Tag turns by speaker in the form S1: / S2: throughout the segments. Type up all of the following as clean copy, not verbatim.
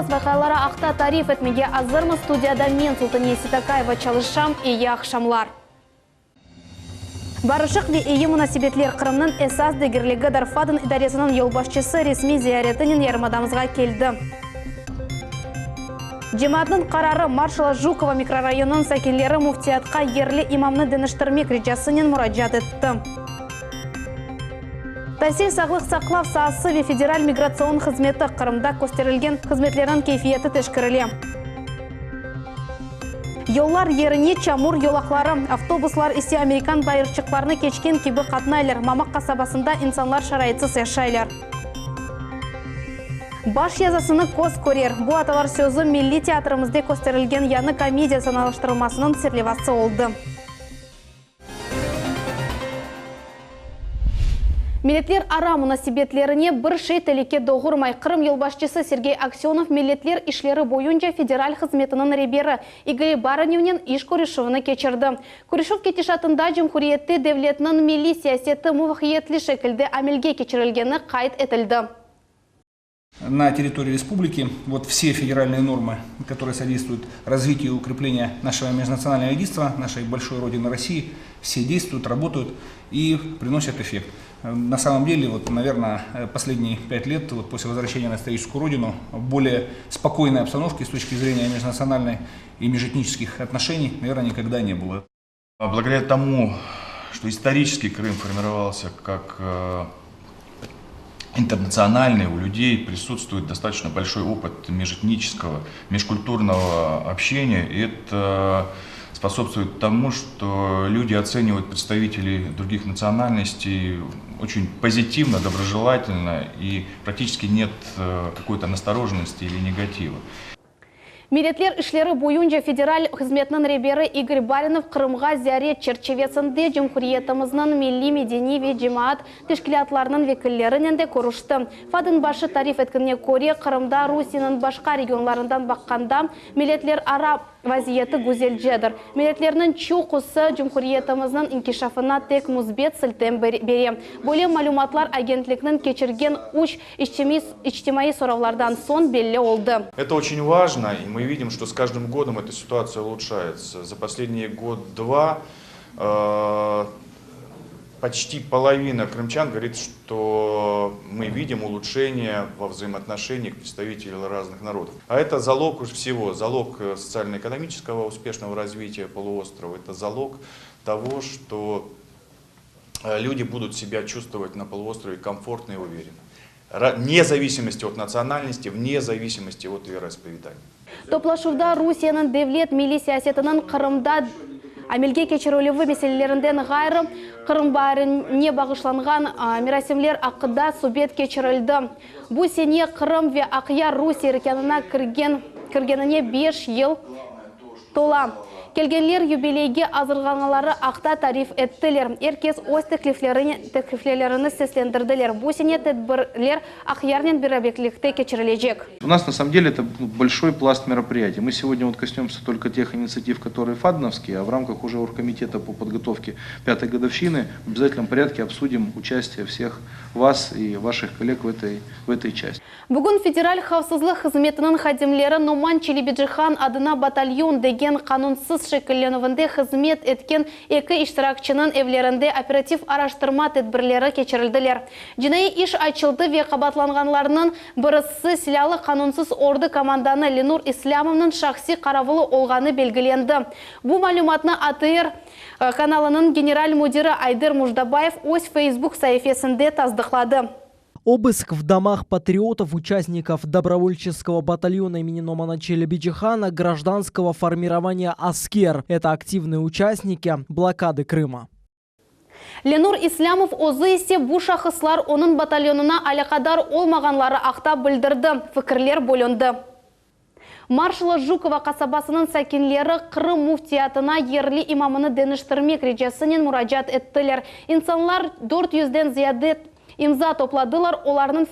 S1: Esas vaqiaları aqta tarif etmege azırmız. Studiyada men, Sultaniye Seytakayeva, çalışam. Eyi aqşamlar. Barışıq ve eyi munasebetler Qırımnıñ esas degerligidir. FADN idaresiniñ yolbaşçısı resmiy ziyaretinen yarımadamızğa keldi. Cemaatnıñ qararı, Marşala Jukova mikrorayonınıñ sakinleri müftiyatqa yerli imamnı deñiştirmek ricasınen muracaat etti. Tasil, sağlıq saqlav saası ve Federal migratsion hızmeti Qırımda kösterilgen hızmetlerniñ keyfiyeti teşkerile. Yollar yerine çamur yolaqları, avtobuslar ise amerikan bayırçıqlarını keçken kibi qatnaylar, Mamaq qasabasında insanlar şaraitsiz yaşaylar. Baş yazasını köz körer. Bu atalar sözü milliy teatrimizde kösterilgen yañı komediya sanalaştırılmasınıñ serlevası oldı. Milletler ara munasebetlerine bir şey telüke doğurmay. Qırım yolbaşçısı Sergey Aksönov Milletler işleri boyunca federal hızmetiniñ reberi İgor Baranevnen iş körüşüvini keçirdi. Körüşüv ketişatında cumhuriyette devletniñ milliy siyaseti muvafaqiyetli şekilde amelge keçirilgeni qayd etildi.
S2: На территории республики вот все федеральные нормы, которые содействуют развитию и укреплению нашего межнационального единства, нашей большой родины России, все действуют, работают и приносят эффект. На самом деле, вот, наверное, последние пять лет, вот после возвращения на историческую родину, более спокойной обстановки с точки зрения межнациональной и межэтнических отношений, наверное, никогда не было.
S3: Благодаря тому, что исторически Крым формировался как э, интернациональный, у людей присутствует достаточно большой опыт межэтнического, межкультурного общения, и это способствует тому, что люди оценивают представителей других национальностей очень позитивно, доброжелательно, и практически нет э, какой-то настороженности или негатива.
S1: Milletler işleri boyunca federal hızmetniñ reberi İgor Barinov Qırımğa ziyaret çerçivesinde cumhuriyetimizniñ milliy-medeniy ve cemaat teşkilâtlarınıñ vekillerinen de körüşti. FADN başı tarif etkenine köre, Qırımda Rusiyeniñ başqa regionlarından baqqanda milletlerara vaziyeti güzelcedir. Milletlerniñ çoqusı cumhuriyetimizniñ inkişafına tek müsbet siltem bere. Böyle malümatlar agentlikniñ keçirgen üç İçtimaiy soravlardan soñ belli oldı.
S3: Это очень важно, и мы видим, что с каждым годом эта ситуация улучшается. За последний год-два э, почти половина крымчан говорит, что мы видим улучшение во взаимоотношениях представителей разных народов. А это залог уж всего, залог социально-экономического успешного развития полуострова, это залог того, что э, люди будут себя чувствовать на полуострове комфортно и уверенно. Вне зависимости от национальности, вне зависимости от вероисповедания.
S1: Toplaşuvda Rusiyeniñ devlet milliy siyasetiniñ Qırımda amelge keçirilüvi meselelerinden ğayrı, Qırım baarine bağışlanğan merasimler aqqında subet keçirildi. Bu sene Qırım ve Aqyar Rusiye erkânına kirgenine beş yıl tola. Kelgenler yubileyge azırlanğanları aqta tarif ettiler. Er kes öz tekliflerini seslendirdiler. Bu sene tedbirler Aqyarnen beraberlikte keçirilecek.
S4: У нас на самом деле это большой пласт мероприятий. Мы сегодня вот коснемся только тех инициатив, которые фадновские, а в рамках уже оргкомитета по подготовке пятой годовщины в обязательном порядке обсудим участие всех вас и ваших коллег в этой, в этой части.
S1: Bugün Federal havfsızlıq hızmetiniñ hadimleri Noman Çelebicihan adına batalyon degen qanunsız şekillenüvinde hızmet etken eki iştirakçiniñ evlerinde operativ-araştırma tedbirleri keçirildiler. Cinaiy iş açıldı ve qabaatlanğanlarnıñ birisi silâlı qanunsız ordu komandanı Lenur İslâmovnıñ şahsiy qaravulı olğanı belgilendi. Bu malümatnı ATR kanalınıñ general müdiri Ayder Mujdabayev öz Feysbuk saifesinde tasdıqladı.
S5: Обыск в домах патриотов, участников добровольческого батальона имени Номана Челебиджихана, гражданского формирования «Аскер». Это активные участники блокады Крыма.
S1: Lenur İslâmov özü ise bu şahıslar onıñ batalyonına alâqadar olmağanları aqta bildirdi. Fikirler bölündi. Marşala Jukova qasabasınıñ sakinleri Qırım Müftiyatına yerli imamını deñiştirmek ricasınen muracaat ettiler. İnsanlar dört yüzden ziyade imza topladılar, olarnıñ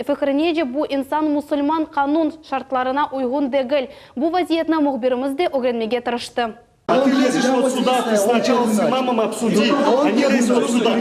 S1: fikirinece bu insan musulman qanun şartlarına uyğun degil. Bu vaziyetni mühbirimiz de ögrenmege tırıştı.
S6: А ты лезешь вот сюда, ты сначала с имамом обсуди, а не лезь вот сюда.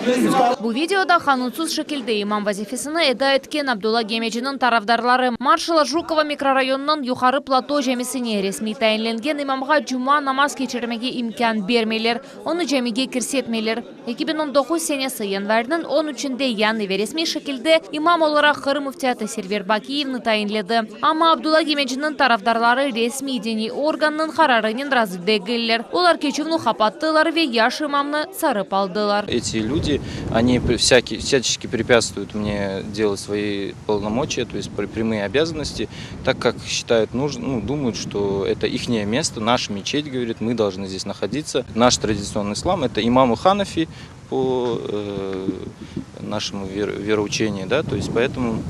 S7: Bu videoda qanunsız şekilde imam vazifesini eda etken Abdulla Gemeciniñ tarafdarları Marşala Jukova mikrorayonınıñ Yuqarı Plato camisine resmiy tayinlengen imamğa cuma namaz keçirmege imkân bermeyler, onı camige kirsetmeyler. 2019 senesi yanvarniñ on üçünde yañı ve resmiy şekilde imam olaraq Qırım müftiyatı Server Bakiyevni tayinledi. Amma Abdulla Gemeciniñ tarafdarları resmiy diniy organnıñ qararınen razı degiller. Olar keçüvni qapattılar ve yaş imamnı sarıp aldılar.
S8: Эти люди, они всякие, всячески препятствуют мне делать свои полномочия, то есть прямые обязанности, так как считают нужным, ну, думают, что это ихнее место, наша мечеть, говорит, мы должны здесь находиться. Наш традиционный ислам – это имамы Ханафи по нашему вероучению, да, то есть поэтому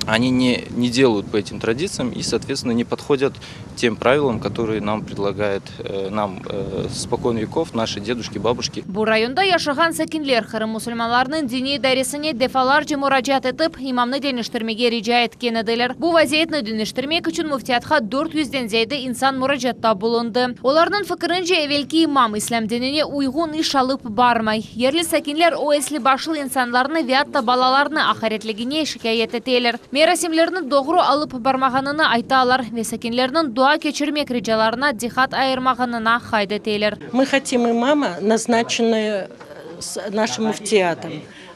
S8: они не делают по этим традициям и, соответственно, не подходят тем правилам, которые нам предлагает нам спокон веков наши дедушки, бабушки.
S7: Bu rayonda yaşağan sakinler Qırım musulmanlarınıñ diniy idaresine defalarca muracaat etip, imamnı deñiştirmege rica etken ediler. Bu vaziyetni deñiştirmek içün müftiyatqa 400-den ziyade insan muracaatta bulundı. Olarnıñ fikirince, evelki imam islâm dinine uyğun iş alıp barmay. Yerli sakinler o esli-başlı insanlarnı ve atta balalarnı aqaretlegeni şikâyet eteler. Merasimlerni doğru alıp barmağanını aytalar ve sakinlerniñ dua keçirmek ricalarına diqqat ayırmağanını qayd eteler.
S9: Мы хотим имама, назначенный с нашим муфтиятом.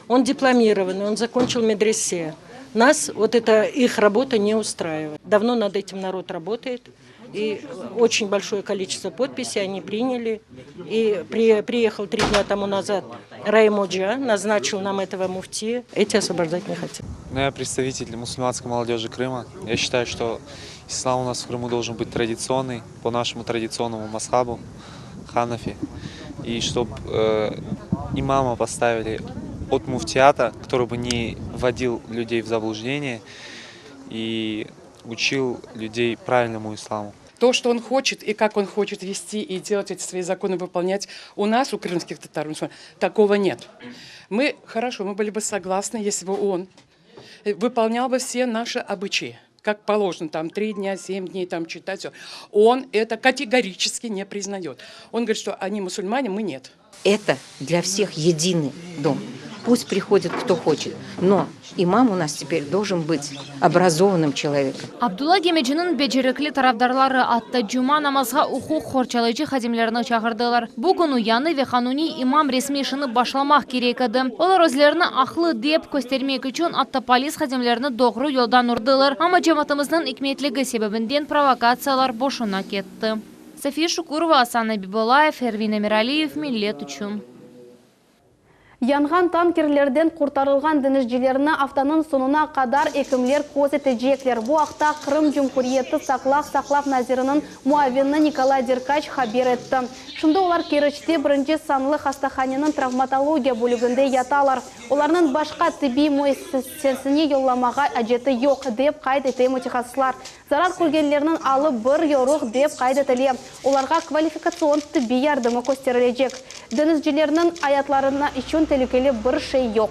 S9: Он дипломированный, он закончил медресе. Нас вот эта их работа не устраивает. Давно над этим народ работает. И очень большое количество подписей они приняли. И приехал 3 дня тому назад Раим Оджа, назначил нам этого муфтия. Эти освобождать не хотят.
S10: Ну, я представитель мусульманской молодежи Крыма. Я считаю, что ислам у нас в Крыму должен быть традиционный, по нашему традиционному мазхабу, ханафи. И чтобы имама поставили от муфтията, который бы не вводил людей в заблуждение и учил людей правильному исламу.
S11: То, что он хочет и как он хочет вести и делать эти свои законы, выполнять, у нас, у крымских татар, такого нет. Мы, хорошо, мы были бы согласны, если бы он выполнял бы все наши обычаи как положено, там 3 дня, 7 дней там читать все. Он это категорически не признает. Он говорит, что они мусульмане, мы нет.
S12: Это для всех единый дом. Пусть приходит кто хочет, но имам у нас теперь должен быть образованным человеком.
S7: Abdulla Gemeciniñ becerikli tarafdarları atta cuma namazğa uquq qorçalayıcı hadimlerini çağırdılar. Bugün yañı ve qanuniy imam resmiy işini başlamaq kerek edi. Olar özlerini aqlı dep köstermek içün atta polis hadimlerini doğru yoldan urdılar. Amma cemaatımıznıñ ikmetligi sebebinden provokatsiyalar boşuna ketti. София Шукурова, Асан Абибулаев, Эрвин Эмиралиев, Millet içün.
S1: Yanğan tankerlerden qurtarılğan deñizcilerni aftanıñ soñuna qadar ekimler közetecekler. Bu aqta Qırım Cumhuriyeti Sağlıq saqlav naziriniñ muavini Nikolay Derkaç haber etti. Şimdi olar Keriçte birinci sanlı hastahaneniñ travmatologiya bölüginde yatalar. Olarnıñ başqa tibbiy müessisesine yollamağa aceti yoq, dep qayd ete mütehassıslar. Zarar körgenlerniñ alı bir yoruq dep qayd etile. Olarğa kvalifikatsion tibbiy yardımı kösterilecek. Deñizcilerniñ ayatları içün telükeli bir şey yoq.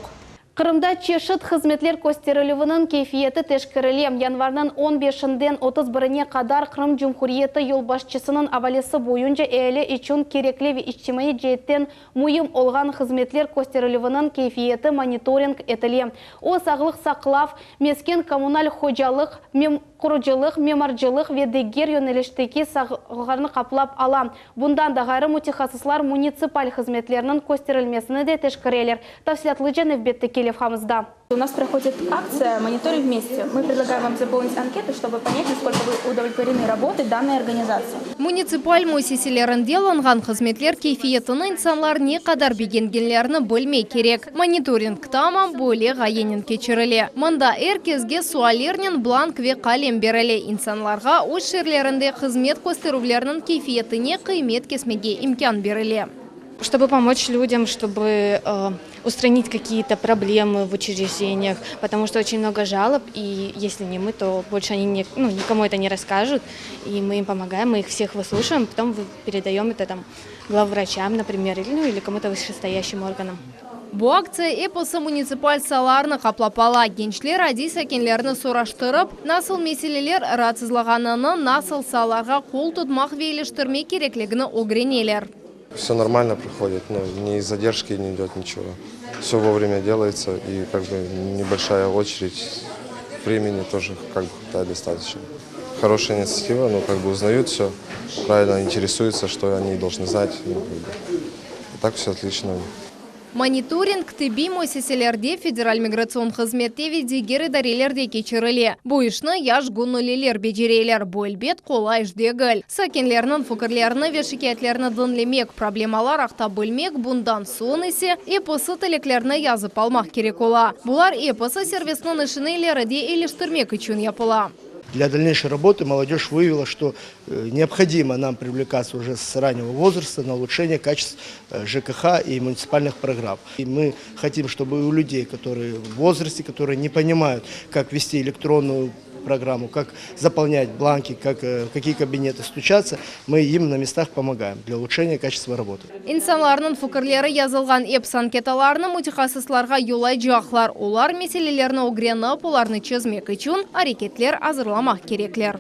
S1: Qırımda çeşit hızmetler kösterilüviniñ keyfiyeti teşkerile. Yanvarniñ 15-inden 31-ine qadar Qırım Cumhuriyeti yolbaşçısınıñ avalesi boyunca eali içün kerekli ve içtimaiy ceetten müim olğan hızmetler kösterilüviniñ keyfiyeti monitoring etile. O, sağlıq saqlav, mesken kommunal hocalıq, qurucılıq, mimarcılıq ve diger yönelişteki saalarnı qaplap ala. Bundan da ğayrı mütehassıslar munitsipal hızmetlerniñ kösterilmesini de teşkereler. Tafsilâtlıca nevbetteki levhamızda.
S13: У нас проходит акция «Мониторим вместе». Мы предлагаем вам заполнить анкету, чтобы понять, насколько вы удовлетворены работой данной организации.
S14: Munitsipal müessiselerinde alınğan hızmetler keyfiyetini insanlar ne qadar begengenlerini bilmek kerek. Monitoring tamam böyle ğayenen keçirile. Mında er keske suallernen blank ve qalem berile. İnsanlarğa öz şeerlerinde hızmet kösterüvleriniñ keyfiyetine qıymet kesmege imkân berile.
S15: Чтобы помочь людям, чтобы устранить какие-то проблемы в учреждениях, потому что очень много жалоб, и если не мы, то больше они не, ну, никому это не расскажут, и мы им помогаем, мы их всех выслушиваем, потом передаем это там главврачам, например, или, ну, или кому-то вышестоящим органам.
S14: Bu aktsiya episi munitsipal saalarnı qaplap ala. Gençler adiy sakinlerni soraştırıp, nasıl meseleler raatsızlağanını, nasıl saalarğa qol tutmaq ve iliştirmek kerekligini ögreneler.
S16: Все нормально проходит, ну, ни задержки не идет, ничего. Все вовремя делается и как бы небольшая очередь, времени тоже как бы хватает достаточно. Хорошая инициатива, ну, как бы узнают все, правильно интересуются, что они должны знать. Ну, как бы. Так все отлично.
S14: Monitoring tibbiy müessiselerde, Federal migratsion hızmette ve diger idarelerde keçirile. Bu işni yaş göñülliler becereler. Bu, elbet, qolay iş degil. Sakinlerniñ fikirlerini ve şikâyetlerini diñlemek, problemalar aqta bilmek, bundan soñ ise episi tileklerni yazıp almaq kerek ola. Bular episi servisniñ işini ileride eyiliştirmek içün yapıla.
S17: Для дальнейшей работы молодежь выявила, что необходимо нам привлекаться уже с раннего возраста на улучшение качества ЖКХ и муниципальных программ. И мы хотим, чтобы у людей, которые в возрасте, которые не понимают, как вести электронную программу, как заполнять бланки, как, в какие кабинеты стучаться, мы им на местах помогаем для улучшения качества работы.
S14: İnsanlarnıñ fikirleri yazılğan episi anketalarnı mütehassıslarğa yollaycaqlar. Olar meselelerni ögrenip, olarnı çezmek içün areketler azırlamaq kerekler.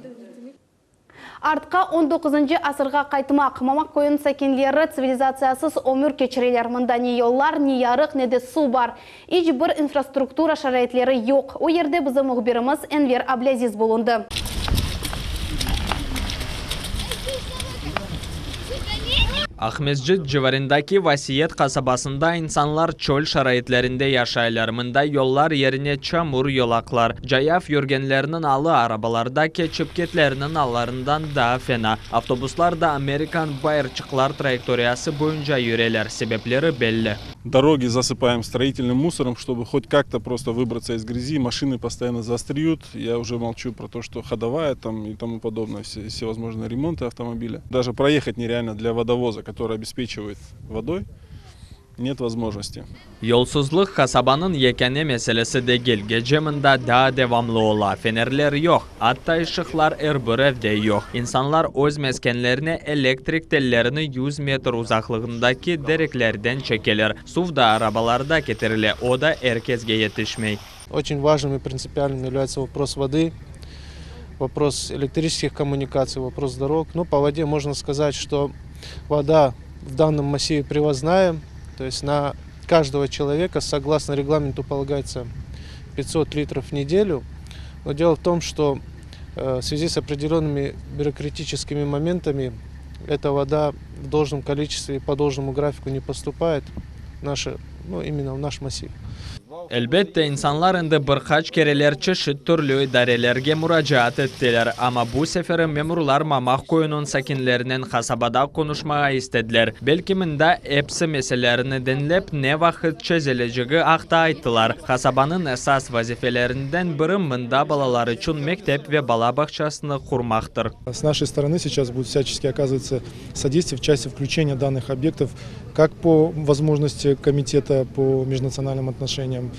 S1: Artqa on doquzıncı asırğa qaytmaq. Mamaq köyüniñ sakinleri tsivilizatsiyasız ömür keçireler. Mında ne yollar, ne yarıq, ne de suv bar. İç bir infrastruktura şaraitleri yoq. O yerde bizim mühbirimiz Enver Ablâziz bulundı.
S18: Aqmescit civarındaki Vasiyet qasabasında insanlar çöl şaraitlerinde yaşaylar. Mında yollar yerine çamur yolaqlar. Cayav yürgenlerniñ alı arabalarda keçip ketlerniñ allarından daa fena. Avtobuslar da amerikan bayırçıqlar trayektoriyası boyunca yüreler, sebepleri belli.
S19: Дороги засыпаем строительным мусором, чтобы хоть как-то просто выбраться из грязи. Машины постоянно застревают. Я уже молчу про то, что ходовая там и тому подобное, все, всевозможные ремонты автомобиля. Даже проехать нереально для водовоза, который обеспечивает водой, нет возможности.
S18: Yolsuzlıq qasabanıñ yekâne meselesi degil. Gece mında daa devamlı ola, fenerler yoq, atta ışıqlar er bir evde yoq. İnsanlar öz meskenlerine elektrik tellerini yüz metr uzaqlığındaki tereklerden çekeler. Suv da arabalarda ketirile, o da er kesge yetişmey.
S20: Очень важным и принципиальным является вопрос воды, вопрос электрических коммуникаций, вопрос дорог. Ну, по воде можно сказать, что вода в данном массиве привозная, то есть на каждого человека, согласно регламенту, полагается 500 литров в неделю. Но дело в том, что в связи с определенными бюрократическими моментами эта вода в должном количестве и по должному графику не поступает в наше, ну, именно в наш массив.
S18: Elbette, insanlar endi bir qaç kereler çeşit türlü idarelerge muracaat ettiler, amma bu seferi memurlar Mamaq köyüniñ sakinlerinen qasabada qonuşmağa istediler. Belki mında episi meselelerini diñlep, ne vaqıt çezilecegi aqta ayttılar. Qasabanıñ esas vazifelerinden biri mında balalar içün mektep ve bala bağçasını qurmaqtır.
S21: С нашей стороны сейчас будет всячески оказываться содействие в части включения данных объектов как по возможности Комитета по межнациональным отношениям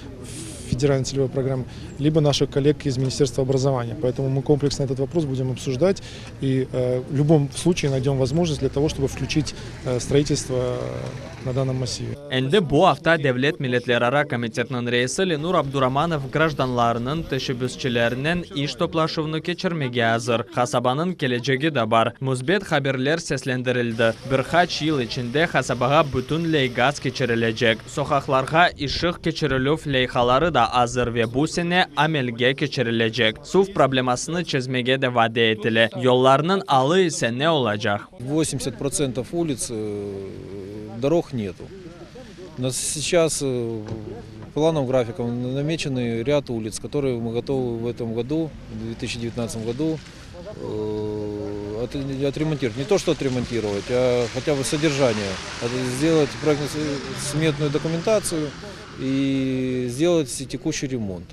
S21: федеральной целевой программы, либо наших коллег из Министерства образования. Поэтому мы комплексно этот вопрос будем обсуждать и э, в любом случае найдем возможность для того, чтобы включить э, строительство на данном массиве.
S18: Endi bu afta Devlet milletlerara komitetiniñ reisi Lenur Abduramanov grajdanlarnıñ teşebbüsçilerinen iş toplaşuvını keçirmege azır. Qasabanıñ kelecegi de bar. Müsbet haberler seslendirildi. Bir qaç yıl içinde qasabağa bütünley gaz keçirilecek. Soqaqlarğa ışıq keçirilüv leyhaları da azır ve bu sene amelge keçirilecek. Suv problemasını çezmege de vade etile. Yollarnıñ alı ise ne olacaq?
S22: 80% улиц дорог нету. У нас сейчас планом графиком намечены ряд улиц, которые мы готовы в этом году, в 2019 году, отремонтировать. Не то, что отремонтировать, а хотя бы содержание. Сделать проектно-сметную документацию и сделать текущий ремонт.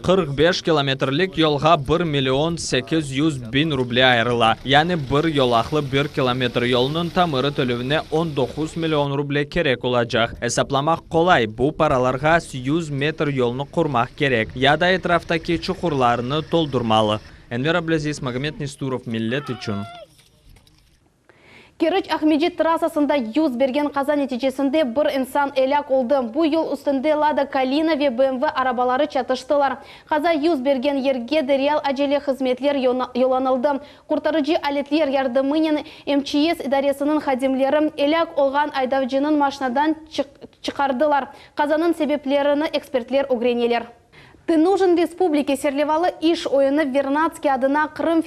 S18: 45 kilometrlik yolğa 1 million 800 biñ ruble ayırıla. Yani bir yolaqlı bir kilometr yolnıñ tamir etilüvine 19 million ruble kerek olacaq. Esaplamaq qolay, bu paralarğa 100 metr yolnı qurmaq kerek, ya da etraftaki çuqurlarnı toldurmalı. Enver Ablâziz, Magomed Nesturov, Millet içün.
S1: Keriç-Aqmescit trassasında yüz bergen qaza neticesinde bir insan elâk oldı. Bu yol üstünde Lada Kalina ve BMW arabaları çatıştılar. Qaza yüz bergen yerge dereal acele hızmetler yollanıldı. Qurtarıcı aletler yardımınen MÇS idaresiniñ hadimleri elâk olğan aydavcınıñ maşinadan çıqardılar. Qazanıñ sebeplerini ekspertler ögreneler. Tı nujın respublike serlevalı iş oyunı Vernadskiy adına Qırım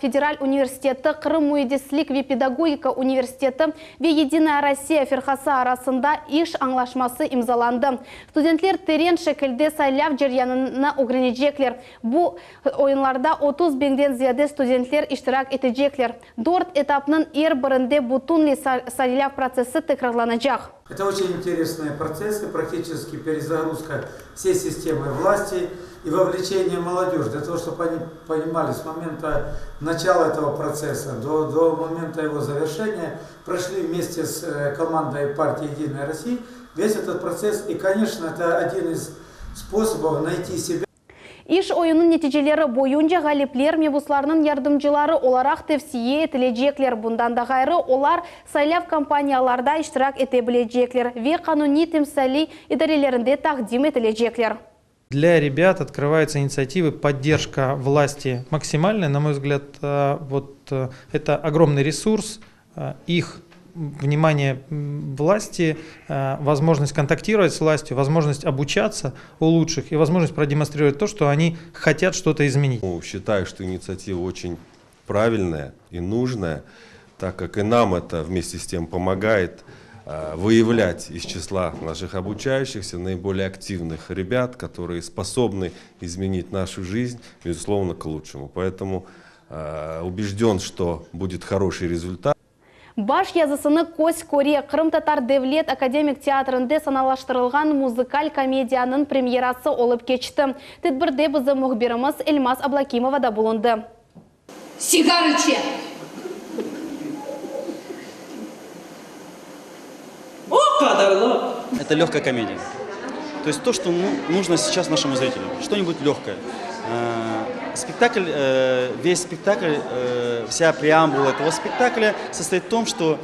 S1: federal universiteti, Qırım müedislik ve pedagogika universiteti ve Yedinaya Rossiya firqası arasında iş añlaşması imzalandı. Studentler teren şekilde saylav ceryanını ögrenecekler. Bu oyunlarda 30 biñden ziyade studentler iştirak etecekler. Dört etapnıñ er birinde bütünley saylav protsessi tekrarlanacaq.
S2: Это очень интересные процессы, практически перезагрузка всей системы власти и вовлечение молодежи, для того, чтобы они понимали с момента начала этого процесса до, до момента его завершения, прошли вместе с э, командой партии «Единая Россия» весь этот процесс. И, конечно, это один из способов найти себя.
S1: İş oyunınıñ neticeleri boyunca ğalipler mebuslarnıñ yardımcıları olaraq tevsiye etilecekler. Bundan da ğayrı, olar saylav kampaniyalarda iştirak ete bilecekler ve qanuniy temsiliy idarelerinde taqdim etilecekler.
S3: Для ребят открываются инициативы, поддержка власти максимальная. На мой взгляд, э, вот э, это огромный ресурс, э, их внимание власти, возможность контактировать с властью, возможность обучаться у лучших и возможность продемонстрировать то, что они хотят что-то изменить.
S23: Ну, считаю, что инициатива очень правильная и нужная, так как и нам это вместе с тем помогает э, выявлять из числа наших обучающихся наиболее активных ребят, которые способны изменить нашу жизнь, безусловно, к лучшему. Поэтому э, убежден, что будет хороший результат.
S1: Baş yazısını köz köre Qırımtatar devlet akademik teatrinde sanalaştırılğan muzıkal komediyanıñ premyerası olıp keçti. Tedbirde bizim mühbirimiz Elmaz Ablâkimova da bulundı.
S24: Sigar içe.
S25: O qadarlı.
S26: Это легкая комедия. То есть то, что ну, нужно сейчас нашему зрителю. Что-нибудь легкое. Э, спектакль, э, весь спектакль, э, вся преамбула этого спектакля состоит в том, что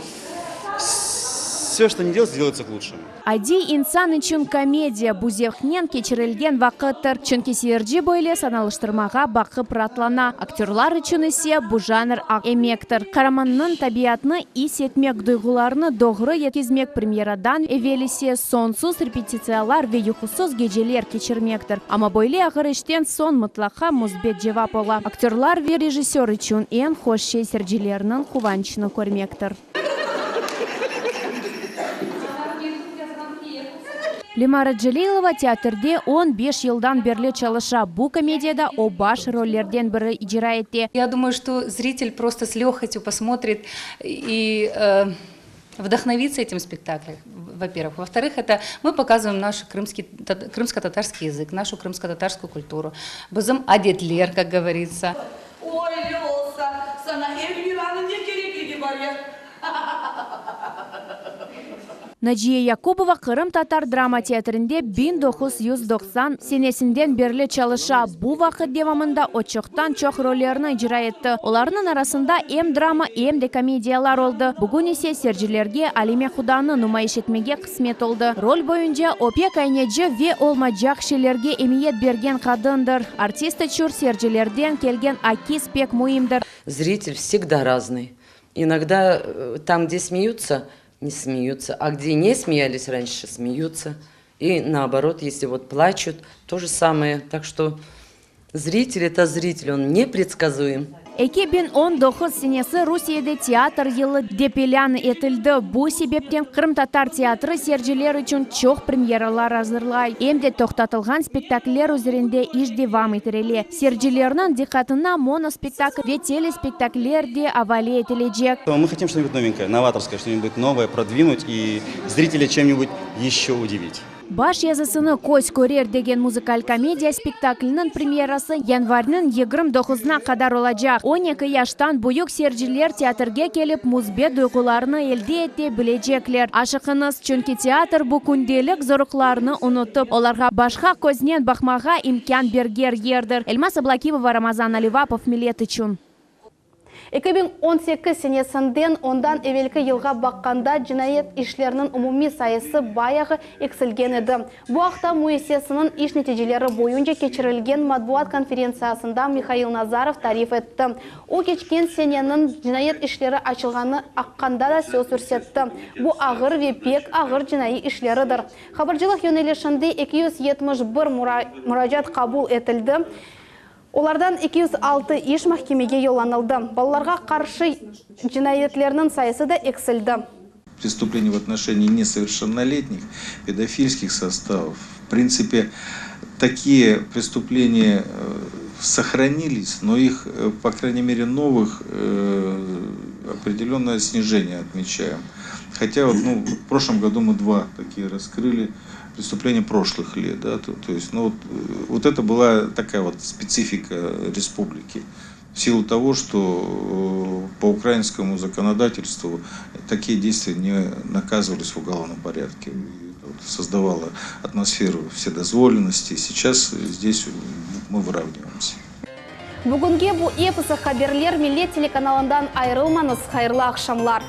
S26: все, что не делается, делается к лучшему.
S7: Adiy insan içün komediya, bu zevqnen keçirilgen vaqıttır, çünki seyirci böyle sanalaştırmağa baqıp raatlana. Aktörlar içün ise bu janr aq emektir. Qaramannıñ tabiatını is etmek, duyğularını doğru yetkizmek, premyeradan evel ise soñsuz repetitsiyalar ve yuqusız geceler keçirmektir. Amma böyle ağır işten soñ mıtlaqa müsbet cevap ola. Aktörlar ve rejissör içün eñ hoş şey seyircilerniñ quvançını körmektir. Lemara Celilova teatrde on beş yıldan berli çalışa. Bu komediyada o baş rollerden biri icra ete.
S27: Я думаю, что зритель просто с легкостью посмотрит и вдохновится этим спектаклем, во-первых. Во-вторых, это мы показываем наш крымский, крымско-татарский язык, нашу крымско-татарскую культуру. Bizim adetler, как говорится.
S24: Öyle olsa, saña Elviranıñ ne kerekligi bar ya?
S7: Naciye Yakubova Qırımtatar drama teatrinde 1990 senesinden berli çalışa. Bu vaqıt devamında o çoqtan-çoq rollerni icra etti. Olarnıñ arasında em drama, em de komediyalar oldı. Bugün ise seyircilerge Alime Hudanı numayış etmege qısmet oldı. Rol boyunca o pek ayneci ve olmaycaq şeylerge emiyet bergen qadındır. Artist içün seyircilerden kelgen akis pek müimdir.
S28: Зритель всегда разный. Иногда там, где смеются, не смеются, а где не смеялись раньше, смеются. И наоборот, если вот плачут, то же самое. Так что зритель – это зритель, он непредсказуем.
S7: 2019 senesi Rusiyede teatr yılı dep ilân etildi. Bu sebepten Qırımtatar teatri seyirciler içün çoq premyeralar azırlay. Em de toqtatılğan spektakller üzerinde iş devam ettirile. Seyircilerniñ diqqatına monospektakl ve telespektakller de avale etilecek.
S26: Мы хотим что-нибудь новенькое, новаторское, что-нибудь новое продвинуть и зрителя чем-нибудь еще удивить.
S7: Baş yazısını köz körer degen muzıkal komediya spektakliniñ premyerası yanvarniñ 29-na qadar olacaq. 12 yaştan büyük seyirciler teatrge kelip müsbet duyğularnı elde ete bilecekler. Aşıqıñız, çünki teatr bu kündelik zorluqlarnı unutıp, olarğa başqa köznen baqmağa imkân bergen yerdir. Elmaz Ablâkimova, Ramazan Alivapov, Millet içün.
S1: 2018 senesinden ondan evelki yılğa baqqanda cinayet işleriniñ umumiy sayısı bayağı eksilgen edi. Bu aqta müessiseniñ iş neticeleri boyunca keçirilgen matbuat konferentsiyasında Mihail Nazarov tarif etti. O, keçken seneniñ cinayet işleri açılğanı aqqında da söz yürsetti. Bu ağır ve pek ağır cinaiy işleridir. Habercılıq yönelişinde 271 muracaat qabul etildi, olardan 206 iş mahkemege yollanıldı. Balalarğa qarşı cinayetlerniñ sayısı da eksildi.
S4: Преступления в отношении несовершеннолетних, педофильских составов. В принципе, такие преступления сохранились, но их, по крайней мере, новых определенное снижение отмечаем. Хотя вот, ну, в прошлом году мы два такие раскрыли преступления прошлых лет. Да, то, то есть, ну, вот, вот это была такая вот специфика республики. В силу того, что по украинскому законодательству такие действия не наказывались в уголовном порядке. Вот, создавало атмосферу вседозволенности. Сейчас здесь мы выравниваемся.
S1: Bugünge bu episi haberler Millet telekanalından ayırılmañız hayırlı aqşamlar.